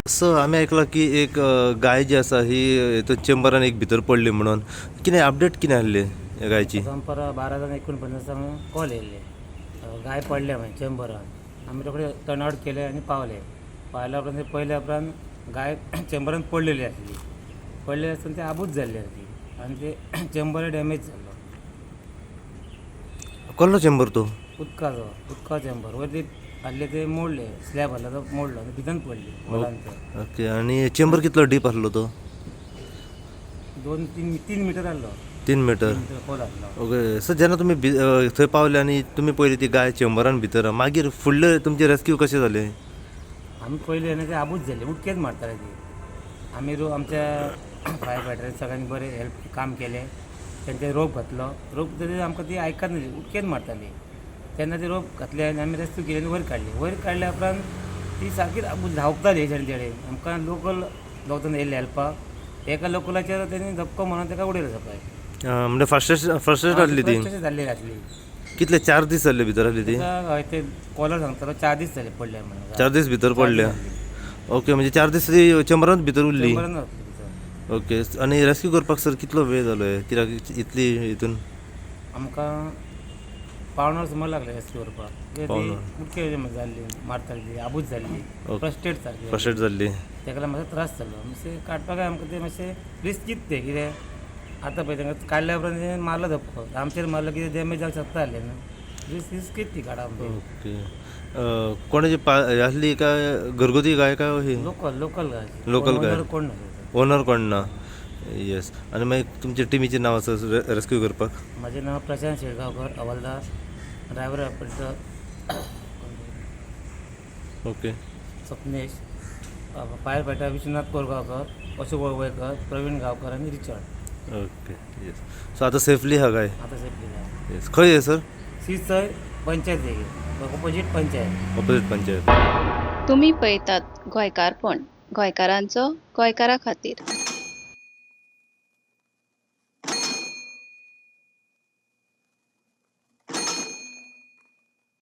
Sir, आमी आयकलां की एक गाय जी आसा ही हितून चेंबरान एक भितर पडली म्हणून. कितें अपडेट कितें आहली ह्या गायची? दनपारां 12:49 कॉल येयल्ले, गाय पडल्या मागीर चेंबरान. आमी रोखडे टर्न आवट केले आनी पावले. पावल्या उपरांत पयल्या उपरांत गाय चेंबरान पडलेली आसली. पडलेली आसतना ती आबूज जाल्ली आसली आनी ते चेंबर डॅमेज जाल्लो. कसलो चेंबर तो? उदकाचो, उदका चेंबर. वयर ते आहले ते मोडले, स्लॅब आहलो तो मोडलो आनी भितन पडली होलान ते. ओके, आनी चेंबर कितलो डीप आहलो तो? दोन तीन 3 मिटर आहलो. 3 मिटर? 3 मिटर खोल आहलो. ओके सर, जेन्ना तुमी थंय पावले आनी तुमी पयली ती गाय चेंबरान भितर, मागीर फुडले तुमचे रेस्क्यू कशें जालें? आमी पयले न्ही, ते आबूज जाल्ली, उडकेच मारताले ती. आमी रो आमच्या फायर फायटरांनी सगळ्यांनी बरें हेल्प काम केलें. तेंचे रोप घातलो. रोप तरी आमकां ती आयकत नासली, उडकेच मारताली. तेन्ना ते रोप घातले आनी आमी रेस्क्यू केली आनी वयर काडली. वयर काडल्या उपरांत ती सारकीच आबूज, धांवताली हेच्यान तेणे. आमकां लोकल दोग येयल्ले हेल्पाक. एका लोकलाचेर तेणी धपको मारून ताका उडयलो सकयल. म्हणजे फ्रस्ट्रेशन फ्रस्ट्रेट आहली ती? तशें जाल्ली आसली. कितले, 4 दीस जाल्ले भितर आहली ती? ताका हय, ते कॉलर सांगतालो, 4 दीस जाले पडले म्हणून. 4 दीस भितर 4 दीस पडल्या? जाल्ले. ओके, म्हणजे 4 दीस ती चेंबरान भितर उरली? चेंबरान आसली भितर. ओके, आनी रेस्क्यू करपाक सर कितलो वेळ जालो हे? कित्याक इतली हितून? आमकां पावण वर सुमार लागले रेस्क्यू करपाक. कित्याक पावण ती वर. उडके जाल्ली मारताली, ती आबूज जाल्ली. फ्रस्ट्रेट सारकी. फ्रस्ट्रेट जाल्ली. ताका लागून मातसो त्रास जालो. मातशें काडपाक आमकां तें मातशें रिस्कीच तें. कितें आतां पळय, तांकां काडल्या उपरांत तें मारलो धपको, आमचेर मारलो, कितें डॅमेज जावंक शकता आसलें न्हू. रिस्कीच ती काडप म्हणजे. ओके, कोणाची पा हे आसली काय, घरगुती गाय काय ही? लोकल, लोकल गाय. लोकल गाय. ओनर कोण नासलो. ओनर कोण ना. येस, आनी मागीर तुमच्या टिमीचें नांव आसा रेस्क्यू करपाक? म्हजें नांव प्रशांत शेळगांवकर, हवालदार, driver operator. Swapnesh, fire fighter Vishwanath Korgaonkar, Ashok Valvaikar, Pravin Gaonkar आनी रिचर्ड. Okay, yes. सो आतां सेफली हा गाय? आतां सेफली. येस. खंय हे सर? सिसय पंचायत, ऑपोजीट पंचायत. ऑपोजीट पंचायत. तुमी पळयतात गोंयकारपण, गोंयकारांचो गोंयकारा खातीर.